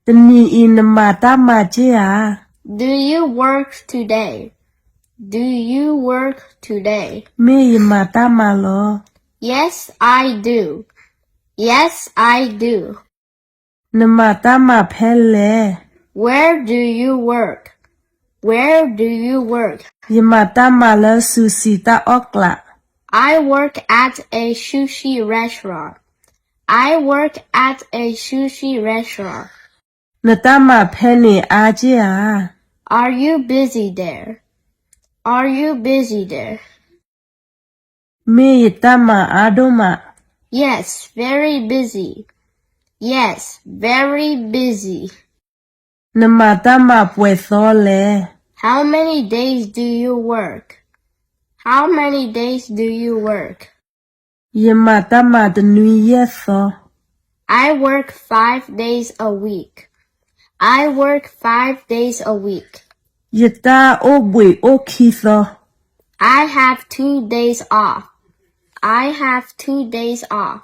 တနံၤအံၤနမၤတၢ်မၤက့ၢ်ဧါ. Do you work today? Do you work today? မ့ၢ်ယမၤတၢ်မၤလီၤ. Yes, I do. Yes, I do. နမၤတၢ်မၤဖဲလဲၣ်. Where do you work? Where do you work? ယမၤတၢ်မၤလၢ sushi တၢ်အီၣ်ကျး. I work at a sushi restaurant. I work at a sushi restaurant. နတၢ်မၤဖဲန့ၣ်အါက့ၢ်ဧါ. Are you busy there? Are you busy there? မ့ၢ်ယတၢ်မၤအါဒိၣ်မး. Yes, very busy. Yes, very busy. နမၤတၢ်မၤပှဲၤသီလဲၣ်. How many days do you work? How many days do you work? ယမၤတၢ်မၤတနွံယဲၢ်သီ. I work five days a week. I work five days a week. ယတၢ်အိၣ်ဘှံးအိၣ်ခံသီ. I have two days off. I have two days off.